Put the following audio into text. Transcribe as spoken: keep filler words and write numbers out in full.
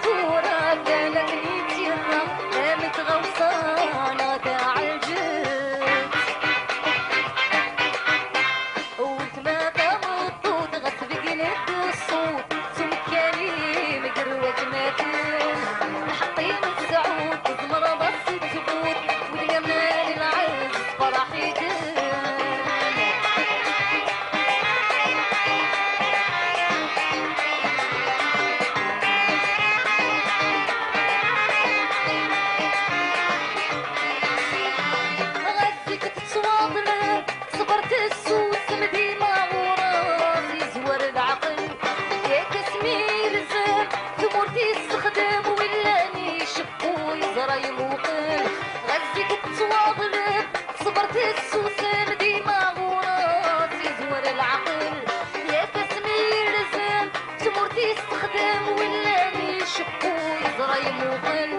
Tura d-anakken i tt-yerra, am tɣawsa neɣ d aɛelǧet. Weltma tameṭṭut ɣas tbeggin-d ṣṣut, s umkan-im gar watmaten. Lḥeqq-im tesɛut, tzemreḍ ad s-tbut, wid yaman lɛezz tefreḥ-iten. Ɣas zik tettwaḍlem, ṣṣber tessusem dima ɣur-s, yezwar leɛqel. Yak asmi yelzem, tmurt yessexdem, win llan icebbu yeẓra imuqel. Ɣas zik tettwaḍlem, ṣṣber tessusem dima ɣur-s, yezwar leɛqel. Yak asmi yelzem, tmurt yessexdem, win llan icebbu yeẓra imuqel.